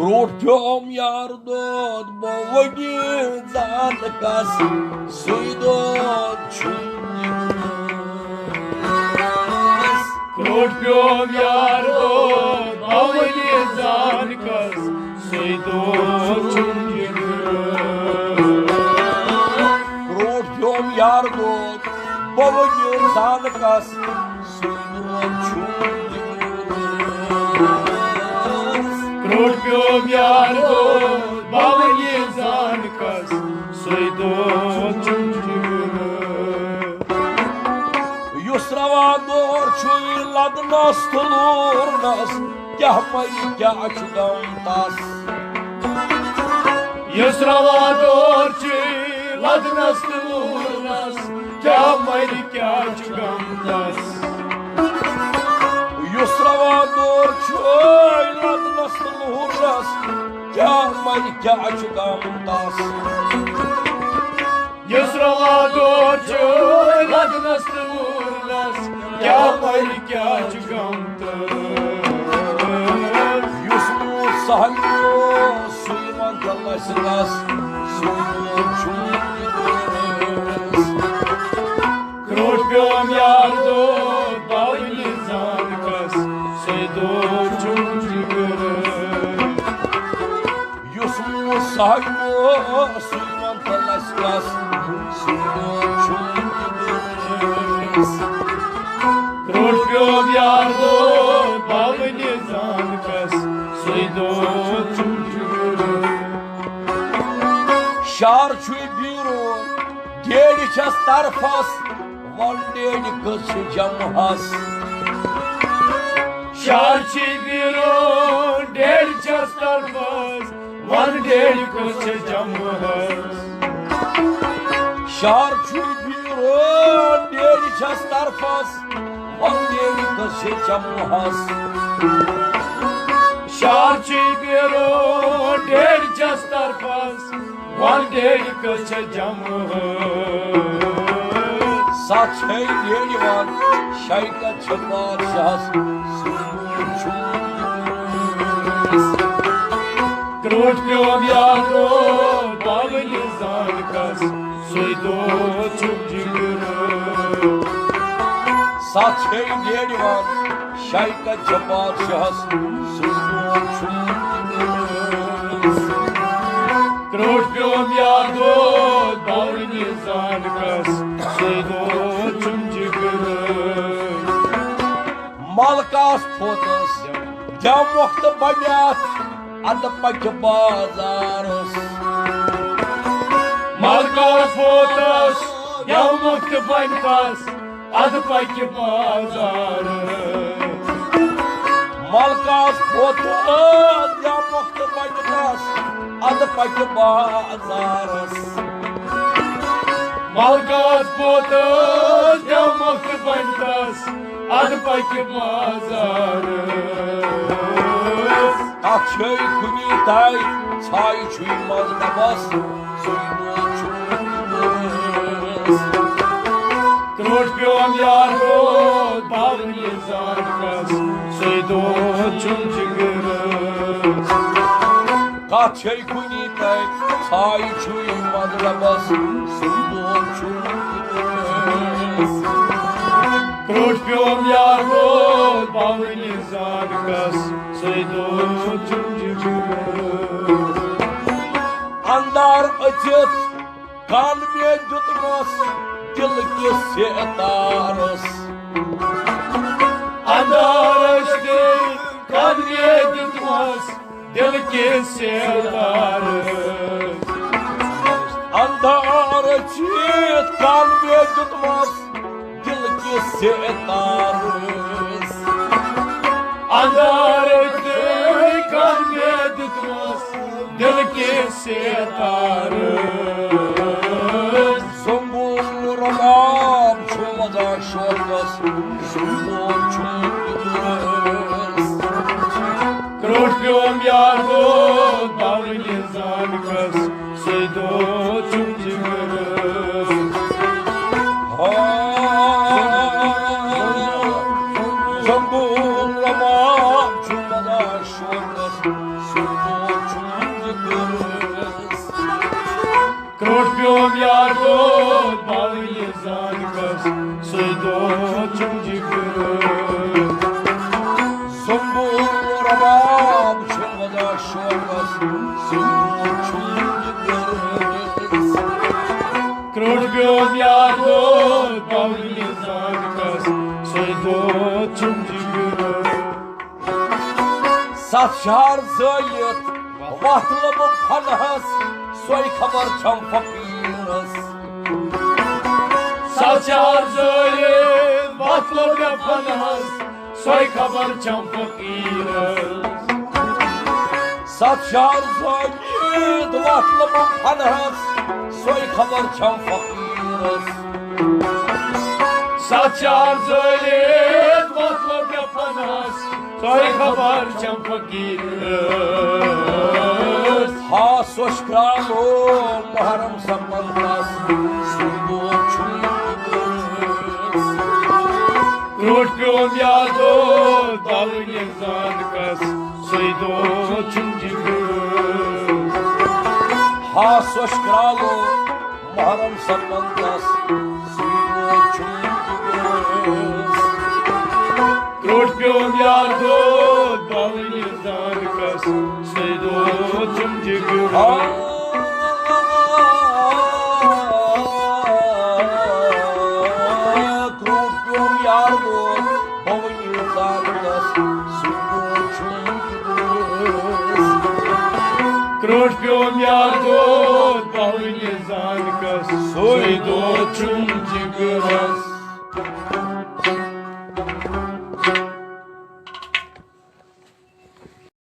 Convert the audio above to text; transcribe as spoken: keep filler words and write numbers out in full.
روٚٹ پیوم یار دود بوگی زان کس، سُے دود چھُم یہِ گرس۔ روٚٹ پیوم یار دود بوگی زان کس، سُے دود چھُم یہِ گرس۔ روٚٹ پیوم یار دود بوگی زان کس، سُے دود چھُم یہِ گرس۔ روٚٹ پیوم یار دود بوگی زان کس، سُے دود چھُم یہِ گرس۔ یُس روا دور چھُے لدنس تہٕ لورنس، کیاہ مَرِ کیاہ چھُ غم تس؟ یُس روا دور چھُے لدنس تہٕ لورنس، کیاہ مَرِ کیاہ چھُ غم تس؟ یُس روا دور چھُے لدنس تہٕ لورنس، کیاہ مَرِ کیاہ چھُ غم تس؟ یُس روا دور چھُ لدنس تہٕ لورنس، کیاہ مَرِ کیاہ چھُ غم تس؟ یُس موٗد سہل اوس، سُے وَن تہٕ لَسہِ لَس، سُے موٗد چھُم یہِ گرس۔ روٚٹ پیوم یار دود بوگی زان کس، سُے دود چھُم یہِ گرس۔ یُس موٗد سہل اوس، سُے وَن تہٕ لَسہِ لَس، سُے دود چھُم یہِ گرس۔ روٚٹ پیوم یار دود بوگی زان کس، سُے دود چھُم یہِ گرس۔ شہر چھُے بیرون، ڈیڈِ چھس طرفس، وَن ڈیڈِ کٔژ چھِ جمہس؟ شہر چھُے بیرون، ڈیڈِ چھس طرفس، وَن ڈیڈِ کٔژ چھِ جمہس؟ شہر چھُے بیرون، ڈیڈِ چھس طرفس، وَن ڈیڈِ کٔژ چھِ جمہس؟ شہر چھُے بیرون، ڈیڈِ چھس طرفس، وَن ڈیڈِ کٔژ چھِ جمہس؟ ستھ چھے ڈیڈِ وَن، شے کتہِ چھِ بادشاہس، سُے دود چھُم یہِ گرس۔ روٚٹ پیوم یار دود بوگی زان کس، سُے دود چھُم یہِ گرس۔ ستھ چھے ڈیڈِ وَن، شے کتہِ چھِ بادشاہس، سُے دود چھُم یہِ گرس۔ روٚٹ پیوم یار دود بوگی زان کس، سُے دود چھُم یہِ گرس۔ ملکس پھوٚتس دٮ۪و مۄکھ تہٕ بنیاتھ، ادٕ پکہِ بازارس۔ ملکس پھوٚتس دٮ۪و مۄکھ تہٕ بنیاتھ، ادٕ پکہِ بازارس۔ ملکس پھوٚتس دٮ۪و مۄکھ تہٕ بنیاتھ، ادٕ پکہِ بازارس۔ ملکس پھوٚتس دٮ۪و مۄکھ تہٕ بنیاتھ، ادٕ پکہِ بازارس۔ اتھ چھے کُنی تاے، ژھاے چھُے منٛز ڈبس، سُے دود چھُم یہِ گرس۔ روٚٹ پیوم یار دود بوگی زان کس، سُے دود چھُم یہِ گرس۔ کتھ چھے کُنی تاے، ژھاے چھُے منٛز ڈبس، سُے دود چھُم یہِ گرس۔ روٚٹ پیوم یار دود بوگی زان کس، سُے دود چھُم یہِ گرس۔ اندار أژِتھ کن مےٚ دیُتمس دِل کِس سیتارس۔ اندار أژِتھ کن مےٚ دیُتمس دِل کِس سیتارس۔ اندار أژِتھ کن مےٚ دیُتمس دِل کِس سیتارس۔ اندار أژِتھ کن مےٚ دیُتمس دِل کِس سیتارس۔ زنگول رباب چھُ وزان شوقس، زنگول چھُ یہِ گرس۔ روٚٹ پیوم یار دود بوگی زان کس، سُے دود چھُم یہِ گرس۔ ہا، زنگول رباب چھُ وزان شوقس، سُے دود چھُم جِگر۔ زنبور رباب چھُم وَزان شوقس، زنبور چھُم جِگر۔ کرٛوٹھ پیوٚم یاد دود پاوٕنہِ زانٛکس، سُے دود چھُم جِگر۔ ستھ شہر زٲلِتھ وَتھ لوٚبُم فنہس، سۄے خبر چھم فقیٖرس۔ ستھ شہر زٲلِتھ وَتھ لوٚب مےٚ فنہس، سۄے خبر چھم فقیٖرس۔ ستھ شہر زٲلِتھ وَتھ لوٚبُم فنہس، سۄے خبر چھم فقیٖرس۔ ستھ شہر زٲلِتھ وَتھ لوٚب مےٚ فنہس، سۄے خبر چھم فقیٖرس۔ ہا سۄچھ کرٛالو محرم سپدنس، سُے دود چھُم جِگرس۔ کرٛوٹھ پیوٚم یاد دود پاوٕنہِ زانٛکس، سُے دود چھُم جِگرس۔ ہا سۄچھ کرٛالو محرم سپدنس، سُے دود چھُم جِگرس۔ کرٛوٹھ پیوٚم یاد دود پاوٕنہِ زانٛکس، سُے دود چھُم جِگرس۔ آ، کرٛوٹھ پیوٚم یاد دود پاوٕنہِ زانٛکس، سُے دود چھُم جِگرس۔ کرٛوٹھ پیوٚم یاد دود پاوٕنہِ زانٛکس، سُے دود چھُم جِگرس۔